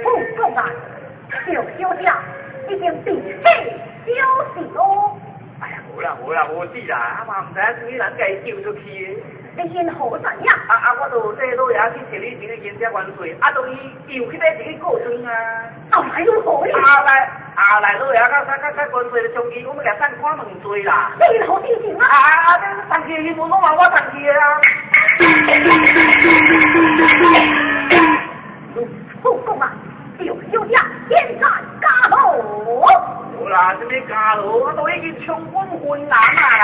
副公啊，趙小姐已經被廢小事咯。哎呀，無啦無啦無事啦，啊嘛毋知影啥物人共伊救出去的。你因何怎樣？啊啊！我就帶老爺去找你這個銀遮元帥，啊，都伊又去買一個告狀啊。後來如何呢？後來後來老爺佮佮佮元帥的相見，我欲共送看門罪啦。你何心情啊？啊啊啊！這送去的新聞攏嘛我送去的啊。副公啊，趙小姐現在駕何？無啦，啥物駕何？我都已經充軍雲南啊啦。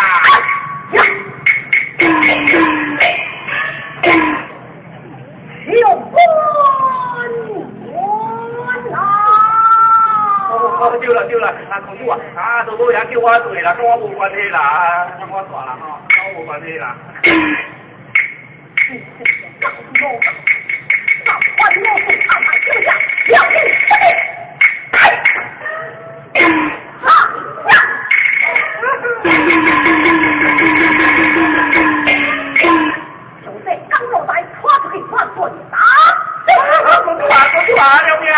充軍雲南。哦，對啦對啦，啊公主啊，啊都老爺叫我做啦，跟我無關係啦，跟我煞啦吼，跟我無關係啦。公主啊，公主啊，救命啊！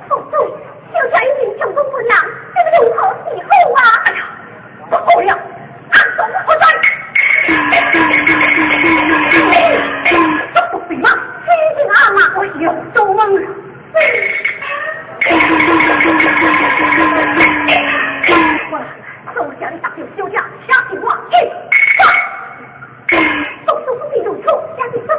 公主，小姐已經成功雲南，這個如何是好啊？哎呀，不好了，暗中何在？這不對嘛？天天阿媽我又做夢了。我首先你答應小姐，請我去。公主不必如此，也是什麼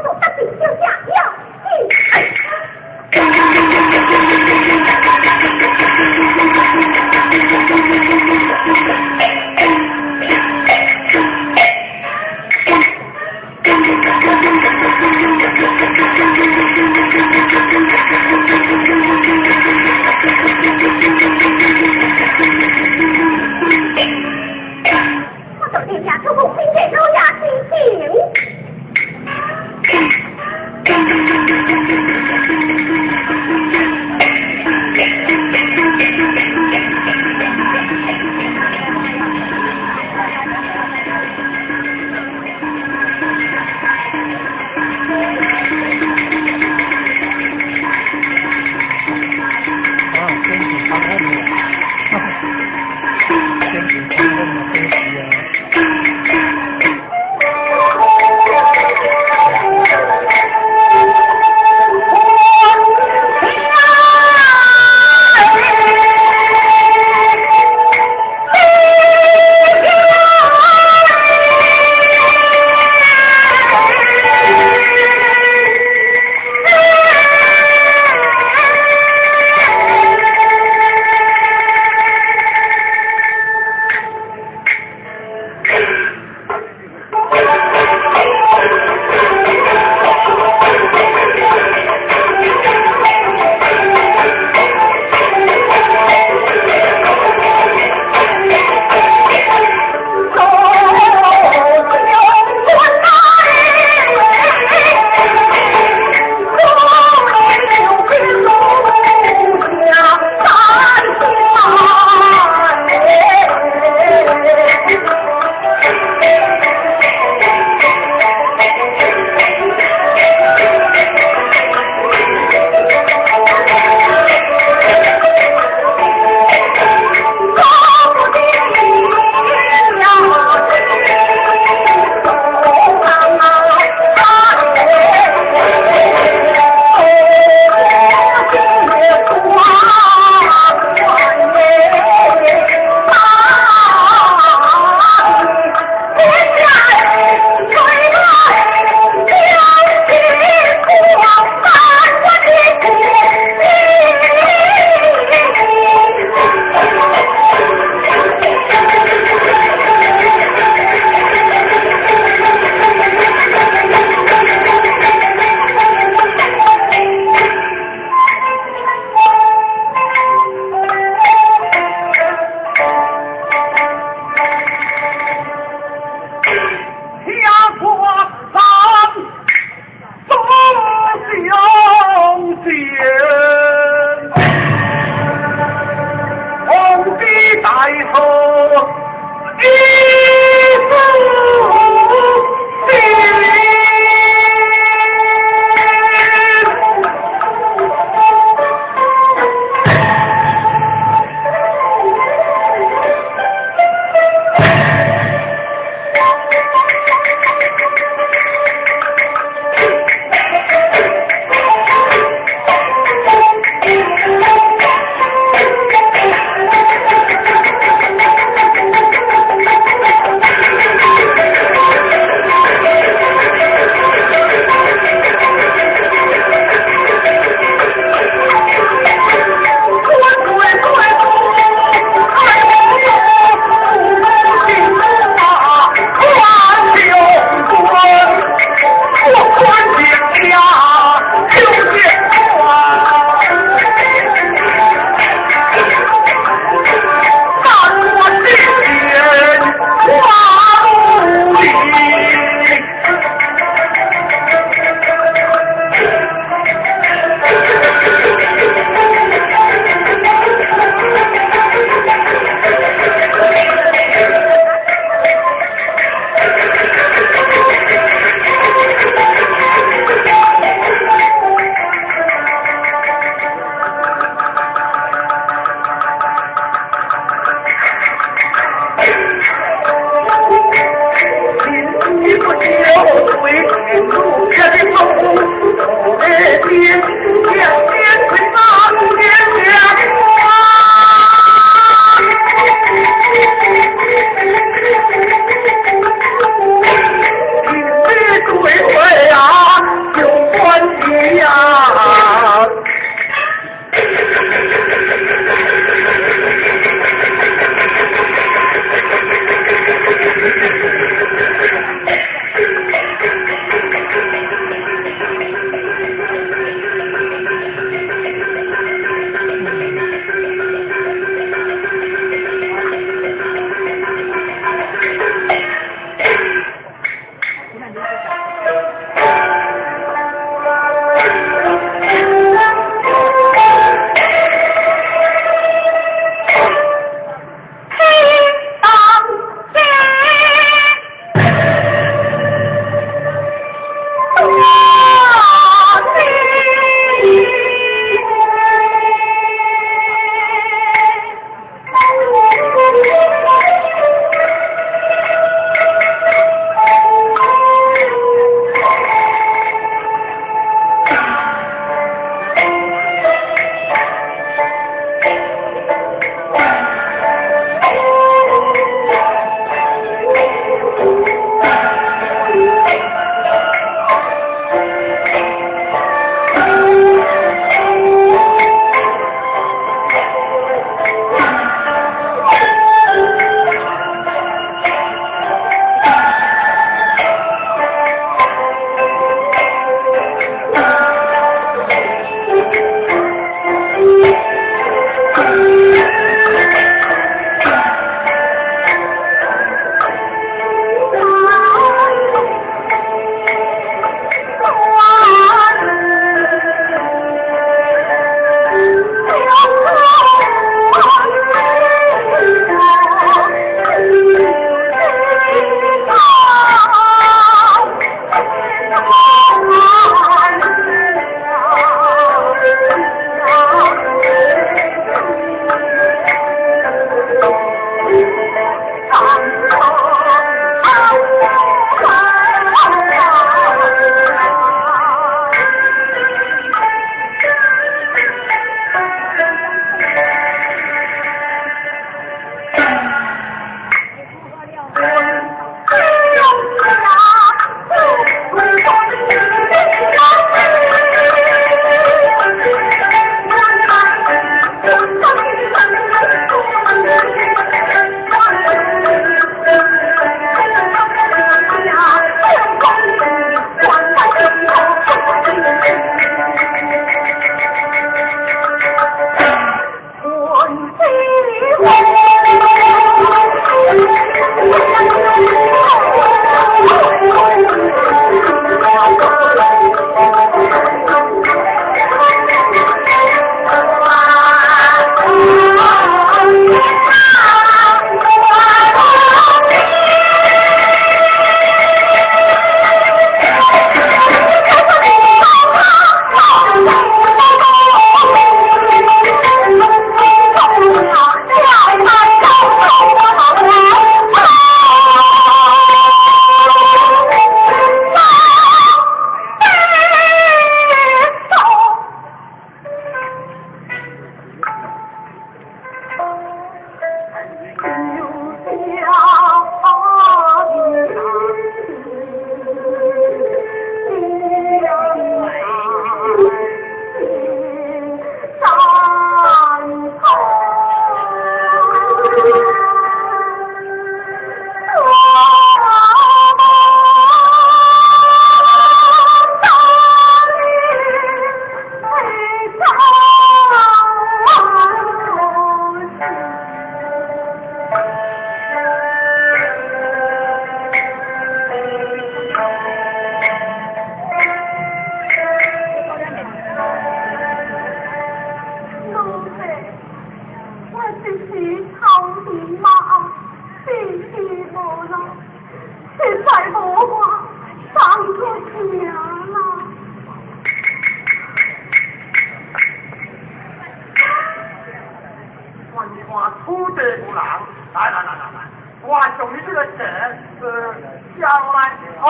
写落來，哦。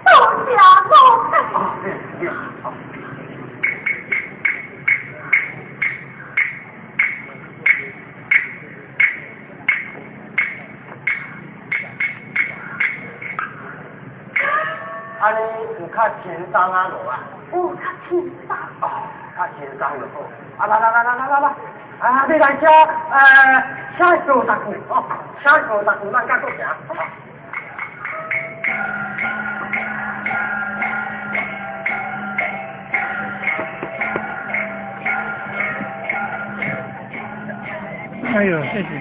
多謝老闆。按呢有較輕鬆啊無啊？有較輕鬆。哦，較輕鬆就好。啊來來來來來來來，啊你來請，請坐十句哦，請坐十句，咱再閣行。哎呦，謝謝。